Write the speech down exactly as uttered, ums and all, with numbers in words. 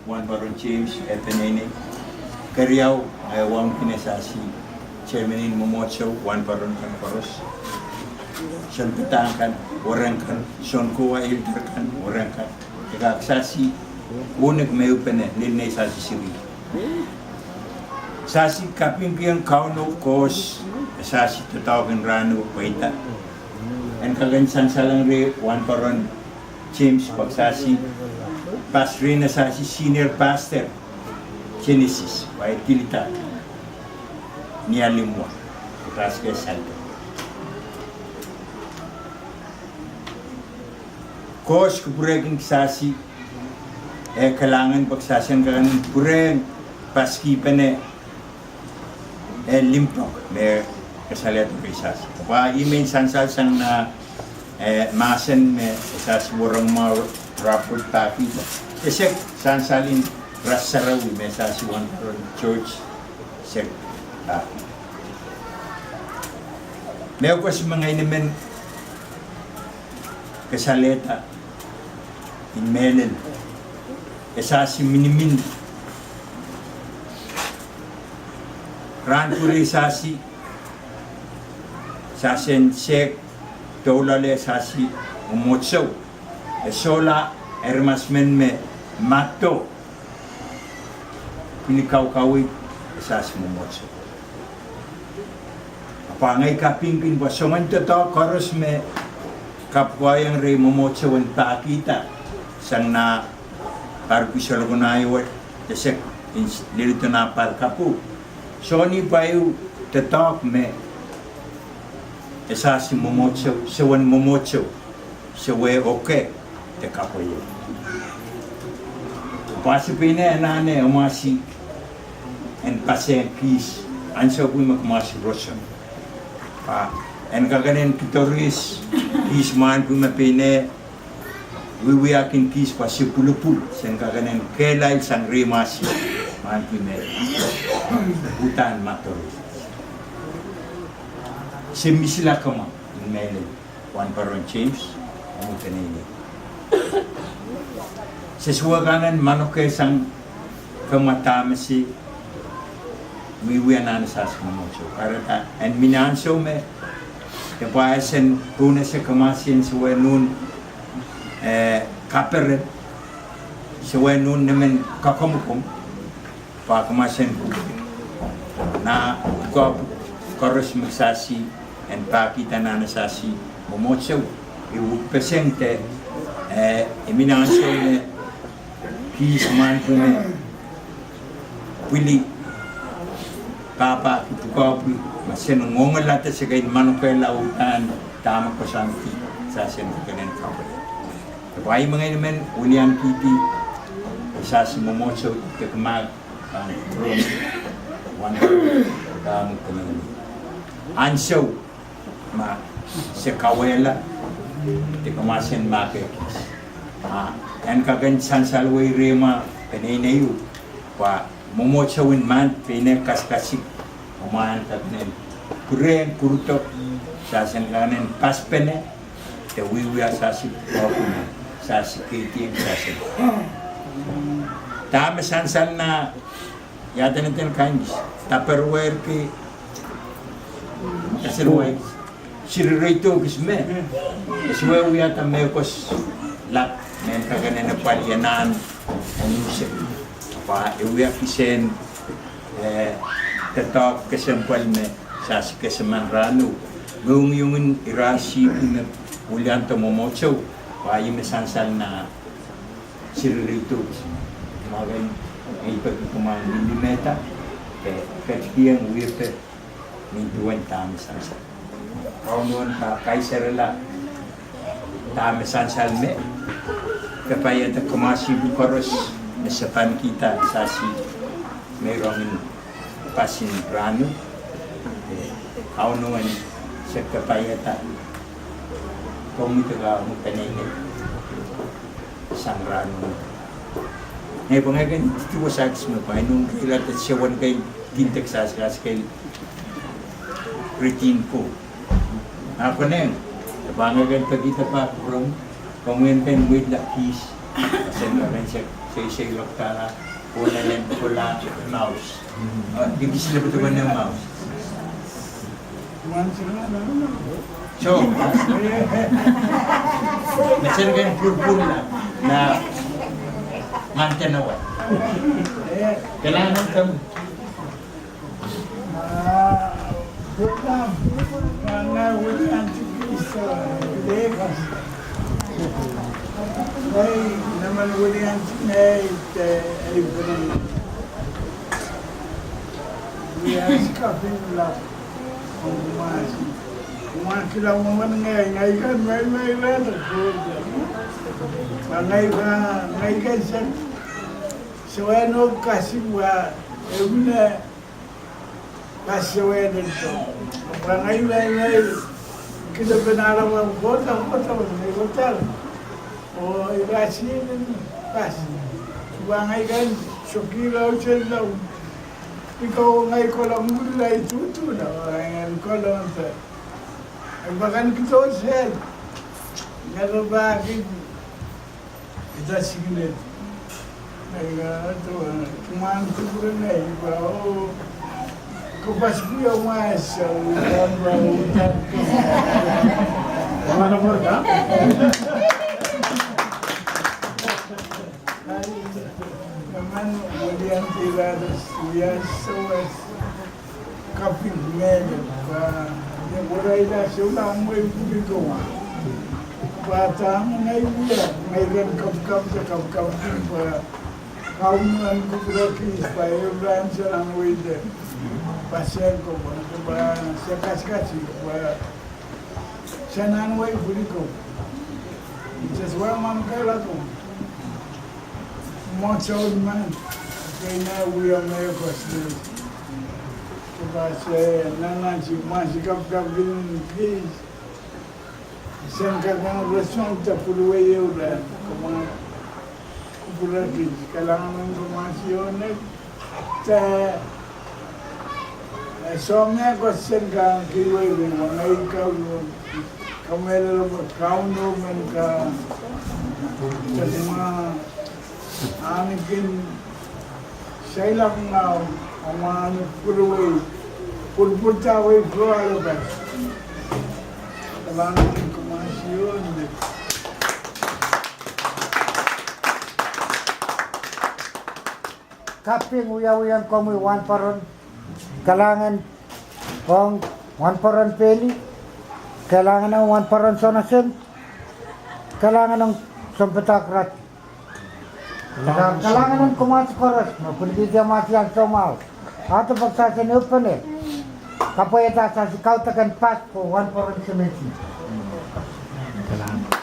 Wahnpoaron James, eh, peneinei. Keriau, eh, wauneki Sasi, chairman en mwomwohdiso, wahnpoaron kan koaros. Sounpadahk kan, wahnpoaron kan, sounkowa elder kan, wahnpoaron kan. Ekak Sasi, unek me ehupene, lel nei Sasi seri. Sasi kapingkihong Kauno koaros, Sasi doadoahk en rahno pweida. En kak en sansalohng reh wahnpoaron James pwe Sasi, pastor en Sasi senior pastor, Genesis, wai tilda. Ni alimwa, pastor Salto. Koaros kupwurehkin Sasi, eh, kalahngan pwe Sasi en kak en pwurehng paskipene eh, limpoak me kasalehda rehn Sasi. Pwe I men sansal sang nah, eh, mahsen me Sasi wahnpoaron Robert pahkihda. Esek sansalin ras sarawi me Sasi wahnpoaron George sek pahkihda. Mehkot me ngehi men kasalehda en mehlel, eh, Sasi minimin. Rahn pwurehng Sasi, Sasi en sehk doula lel Sasi mwomwohdiso. E sohla aramas men me mahdo pil kaukaweid Sasi mwomwohdiso. Ahpw ngehi kapingkin pwe soangen doadoahk koaros me kapwukoahng reh mwomwohdiso en pahkihda sang nah pahr pwuhk solokonai wet, esek en leledo nah pahr kapw. Soangen pahieu doadoahk me Sasi mwomwohdiso, soangen mwomwohdiso, soangen oke de kapwaiada. Pwe Sasi pahn anahne mwomwohdiso en pasehng kihs, ansou pwuhk me kumwail roson. Pwe en kak en kihdoris kihs mwahn pwuhk me pahn wiwiakin kihs pwe se pwulopwul, sen kak en kehlail sang reh mwomwohdiso, mwahn pwuhk me uhdahn mahdo. Se misila kamwa en mehlel. Wahnpoaron James, omw peneinei. Se sohte kak en manokehsang kamwa dahme se wiewia nan Sasi mwomwohdiso. Kahrehda en mie ansou me, e pahn ese pwuhk me se kamasi en soangen nohn, eh, kaperen, soangen nohn nemen kakomokom, pwe kamasi en pwuhk. Nah pwukoa koaros me Sasi en pahkihda nan Sasi mwomwohdiso. E uhpeseng de, eh, e mie ansou me kihs mwahn pwuhk me pwili pahpahki pwukoa pwuhk me sen ngoangala de se kin manokehla uhdahn dahme koasoandi Sasi en kak en kapwaiada. Pwe I men ngehi men wiliankihdi Sasi mwomwohdiso de kumwail pahn rong wan dahme kemengeni. Ansou ma se kauwehla, de kamasi en mahkehkis. Ah, en kak en sansal wei rehmw peneinei, pwe mwomwohdiso en mahn pene kasikasik, omw en kak en pwurehng pwurodo, Sasi en kak en pasapene, de wiewia Sasi pwukoa pwuhk me, Sasi keidehng Sasi. Dahme sansal nah iadanedin kain kis, daperwerki, kaselwai, sirireido kis me, e sohte wiahda mehkot lap, men kak en apwalih anahn, anuse. Pwe e wia kisehn, eh, doadoahk kesempwal me Sasi kesemen rahno. Mohngiongin ira sihpw me wiliandi mwomwohdiso, pwe I men sansal nah sirireido kis me. Mwaken, I peki kumwail mihmi mehda, de ketikihong wiepe ni duwen dahme sansal. Kauno en kak kaiserala dahme sansal me, kapaiada kamasi pwukoa koaros me se pahn kihda Sasi me rongin pasin rahno, eh, Kauno en se kapaiada komwi de komw peneinei sang rahno. Ngehi pwe ngehi kin dihdo wasa kis me pwe I nohn kehlail de se wen kein kin dek Sasi kis kehl ritin ko. Ahpw ngehi, e pahn ngehi kin pekihda pahn pwurehng, komwi en kin mwidla kihs, sen kak en sehk Sei, sei lokdala, oh lelen kola mouse. Ah, di kis lepe duwen mouse. So, me seri ken pwurpwurla, na, mantenowa. Kalahngan, kam. Ah, program, ah, ngehi weliandi Kristo, Legas. Ngehi, ngehi men weliandi ngehi, eh, ei pwurehng. Wia sikaping lap, ong kumasi. Kumasi lap, mwohn ngehi, ngehi kan, ngehi, ngehi kan, ngehi kan, ngehi kan, ngehi kan, ngehi kan, ngehi kan, Pas sewese en to. Pwe ngehi, ngehi, ngehi, kitail pahn ale pwe kohda, kohda, ngehi kohda. Oh, I pahn sihn en pas. Pwe ngehi kan sohte kihla unsel lau. Pwe ngehi kolong mula I tutu la, ngehi kolong te. I pahn kan kihdo sel. Ngehi pahn kihdo. Ita sikilet. Ai, ah, to, ah, kumahn kupwure ngehi, pwe, oh, ko pas pwia mwahu, so, oh, pwe, oh, uhdahn. Kumahn kupwure ka? Ai, kumahn weliandi Legas, wia sewese. Kaping mehlel, pwe, ni waraila souleng wei pwurehng kou. Pwe dahme ngehi wia, ngehi ren kapikapte kapikapte, pwe, Kauno en kupwurki, pwe, ehu rahn se nan wehi de. Pwe, se ko, pwe, pwe, se kasikasi, pwe, se nan wehi pwurehng kou. Ih sehse wia mwahu kalahngan. Mwohn soun men, kei ngehi wia mehkot. Ke pahn se nanansi, mwasikapkap kin kis. Sen kak nan reson te pwurehng ehu rahn, kumahn kupwurki, kalahngan en kumasi ong ngehi. Te, eh, soh mehkot sen kak kiwei wei, ngehi kak, kamehlele pwe Kauno men kak, te ma, ahnikin, sailak ngau, amwail pwurehng, pwurpwurda wei pwurehng ale pas. Kalahngan en kumasi ong ngehi. Kaping wiawi en komwi wahnpoaron, kalahngan ong wahnpoaron Peli, kalahngan ong wahnpoaron Sonasen, kalahngan ong sounpadahk Rati. Kalahngan en kumasi koaros, me pwilikihdi amwail soumwahu. Ahte pwehki saseh ni upene. Kapwaiada saseh kaudok en pas ko wahnpoaron Semensi. Kalahngan.